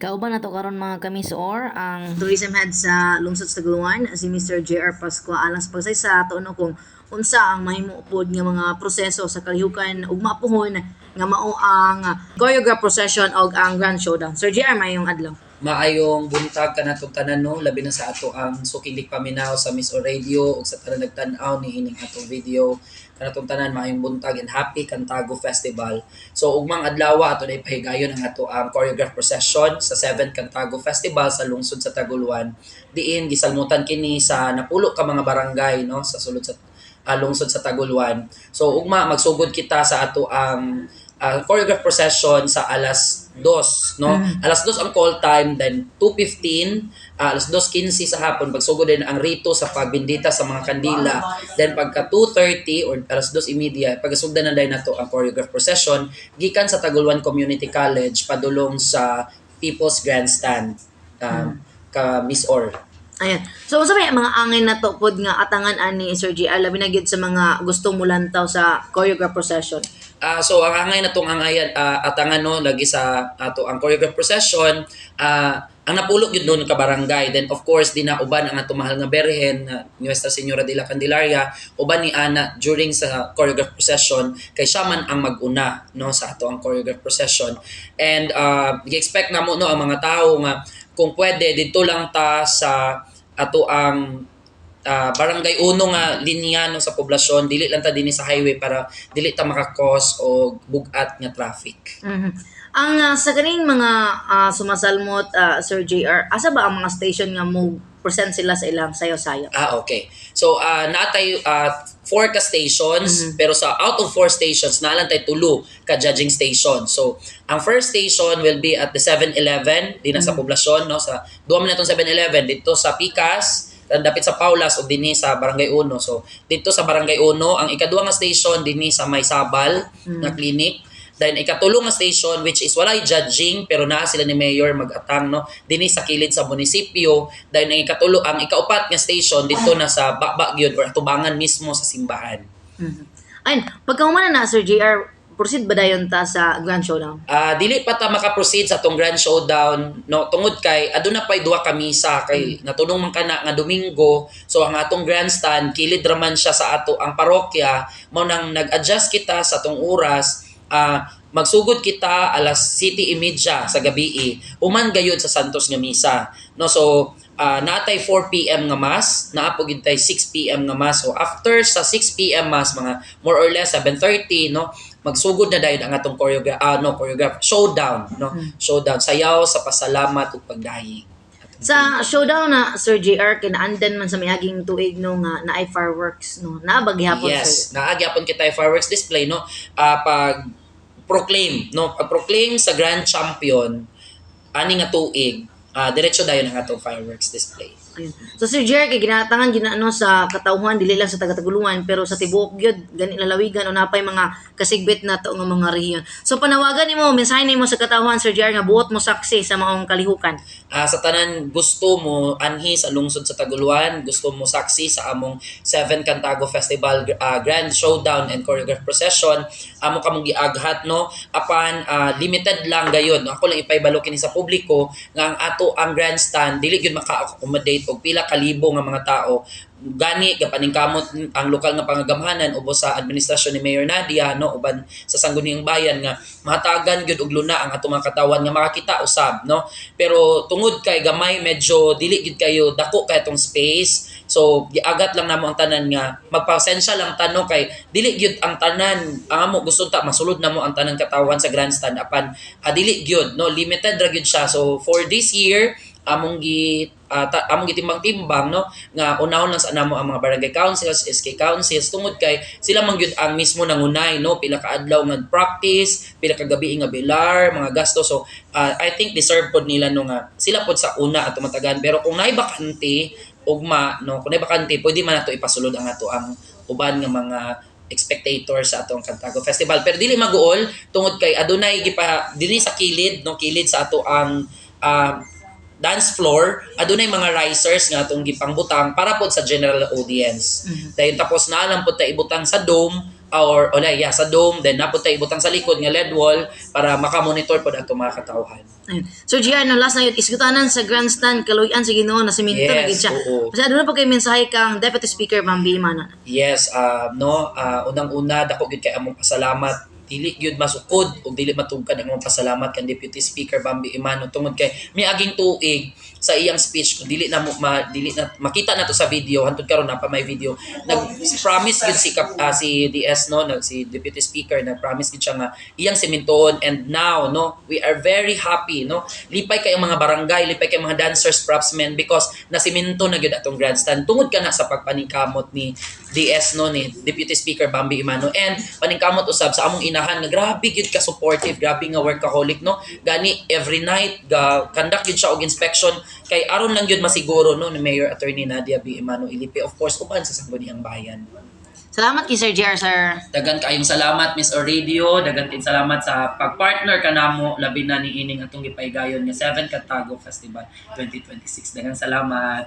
Kauban nato karon, mga kamisor, ang tourism head sa lungsod sa Taguluan, si Mr. J.R. Pascua, alang sa pagsaysay sa ato, no, kung unsa ang mahimo pod nga mga proseso sa kalihukan ugma puhon nga mao ang choreograph procession og ang grand showdown. Sir JR, maayong adlaw. Maayong buntag kanatong tanan, no, labi na sa ato ang suking paminaw sa Miss O Radio ug sa tanan nagtan-aw ni ining atong video. Kanatong tanan, maayong buntag and happy Cantago Festival. So ugmang adlaw, ato na ipahigayon ang ato ang choreograph procession sa 7th Cantago Festival sa lungsod sa Taguluan, diin gisalmutan kini sa napulo ka mga barangay, no, sa sulod sa lungsod sa Taguluan. So ugma magsugod kita sa ato ang choreograph procession sa alas 2, no? Alas 2 ang call time, then 2:15, alas 2:15 sa hapon pagsugod din ang rito sa pagbindita sa mga kandila. Then pagka 2:30 or alas 2:30, pagsugdan na dayon nato ang choreograph procession gikan sa Taguluan Community College padulong sa People's Grandstand, ka Miss Or. Ayan. So unsa may mga angay nato pod nga atangan ani, Sir JR, labi na gyud sa mga gustong mulantaw sa choreograph procession? So ang angay natong angayan atangan, no, lagi sa ato ang choreograph procession, ang napulo gyud nun ka barangay. Then of course di na uban ang ato mahal nga berhen na Nuestra Señora de la Candelaria, uban ni ana during sa choreograph procession kay siya man ang mag-una, no, sa ato ang choreograph procession. And gi-expect namo, no, ang mga tao nga kung pwede didto lang ta sa ato ang barangay uno nga linya, no, sa poblasyon, dili lang ta dinhi sa highway para dili ta maka-cause og bug-at nga traffic. Ang sa kaning mga sumasalmot, Sir JR, asa ba ang mga station nga mo present sila sa ilang sayo-sayo? Ah, okay. So, natay four ka stations, pero sa out of four stations, naa lang tay tulo ka judging station. So, ang first station will be at the 7-Eleven, dinhi sa poblasyon, no? Sa duwa man natong 7-Eleven, dito sa Pikas, dapit sa Paulas o dinhi sa Barangay Uno. So, dito sa Barangay Uno, ang ikaduha nga station dinhi sa May Sabal nga clinic. Then ikatulo nga station, which is walay judging pero naa sila ni mayor mag-atang, no, dinhi sa kilid sa munisipyo. Then ang ikatulo, ang ikaupat nga station dito na sa Baba gyud or atubangan mismo sa simbahan. Ayun, pagka human na, Sir JR, proceed ba dayon ta sa grand showdown? Dili pa ta maka-proceed sa atong grand showdown, no, tungod kay aduna pay duha ka misa kay natunong man kana nga Domingo. So ang atong grandstand kilid ra man siya sa ato ang parokya, mao nang nag-adjust kita sa atong oras. Magsugod kita alas 7:30 sa gabi, human gayud sa Santos nga misa, no. So natay 4 PM nga mass, naa po gid tay 6 PM nga mass. So after sa 6 PM mass, mga more or less 7:30, no, magsugod na dayon ang atong choreograph, no, choreograph showdown, no, showdown, sayaw sa pasalamat ug pagdayeg. Sa showdown na, Sir JR, kinaandan man sa miaging tuig, no, nga naay fireworks, no. Naa ba gihapon, Yes, sir? Naa gyapon kita fireworks display, no. Pag proclaim, no, pag proclaim sa grand champion ani nga tuig, diretso dayon ang atong fireworks display. Ayun. So Sir JR, kay ginatangan gyud na, no, sa katawhan, dili lang sa taga-Taguluan pero sa tibuok gyud gani lalawigan o napay mga kasigbit nato nga mga rehiyon. So panawagan nimo, mensahe nimo sa katawhan, Sir JR, nga buot mo saksi sa maong kalihukan. Sa tanan gusto mo anhi sa lungsod sa Taguluan, gusto mo saksi sa among 7 Cantago Festival Grand Showdown and Choreographed Procession, amo kamong giaghat, no, apan limited lang gayon, no. Ako lang ipaibalo kini sa publiko nga ang ato ang grandstand dili gyud maka-accommodate og pila ka libo nga mga tao. Gani gapaningkamot ang lokal nga pangagamhanan ubos sa administrasyon ni Mayor Nadia, no, uban sa Sangguniang Bayan nga mahatagan gyud og luna ang atong mga katawan nga makakita usab, no. Pero tungod kay gamay, medyo dili gyud kayo dako kay atong space, so giagat lang namo ang tanan nga magpasensya lang ta, no, kay dili gyud ang tanan, ang amo gusto ta masulod namo ang tanan katawan sa grandstand, apan dili gyud, no, limited ra gyud siya. So for this year, among gitimbang-timbang, no, nga unahon lang sa namo ang mga barangay councils, SK councils, tungod kay sila man gyud ang mismo nangunay, no, pila ka adlaw nga practice, pila ka gabi nga bilar, mga gasto. So I think deserve pod nila, no, nga sila pod sa una ato matagan. Pero kung naay bakante ugma, no, kung naay bakante, pwede man nato ipasulod ang ato ang uban nga mga spectators sa atong Cantago Festival, pero dili maguol tungod kay adunay gipa dinhi sa kilid, no, kilid sa ato ang dance floor, adunay mga risers nga atong gipangbutang para pod sa general audience. Dayon tapos naa lang pod ta ibutang sa dome. or wala, yeah, sa dome, then naa pod tay ibutang sa likod nga LED wall para makamonitor pod ato mga katawhan. Ayun. Sir GR, no, last na yun, isgutanan sa grandstand, kaluyan sa Ginoo na siminto na gid Yes, siya. oo. Basta doon pa kay mensahe kang Deputy Speaker Bambi Emano. Yes, no, unang-una dako gyud kay among pasalamat, dili gyud masukod ug dili matugkad ang among pasalamat kang Deputy Speaker Bambi Emano tungod kay miaging tuig sa iyang speech, kung dili na mo ma, dili na makita na to sa video hantod karon na pa may video, nag-promise gyud si DS, no, nag si Deputy Speaker, nag-promise gyud siya nga iyang sementoon. And now, no, we are very happy, no, lipay kay ang mga barangay, lipay kay mga dancers, propsmen, because nasimento na gyud atong grandstand tungod kana sa pagpaningkamot ni DS, no, ni Deputy Speaker Bambi Emano, and paningkamot usab sa among inahan nga grabe gyud ka supportive, grabe nga workaholic, no. Gani every night ga conduct gyud siya og inspection kay aron lang gyud masiguro, no, ni Mayor Attorney Nadia B. Emano Ilipe, of course, uban sa Sangguniang Bayan. Salamat kay Sir GR, sir. Dagan kayong salamat, Miss Oradio. Dagan kayong salamat sa pagpartner kanamo, labi na ni ining atong gipaygayon nga 7 Katago Festival 2026. Dagan salamat.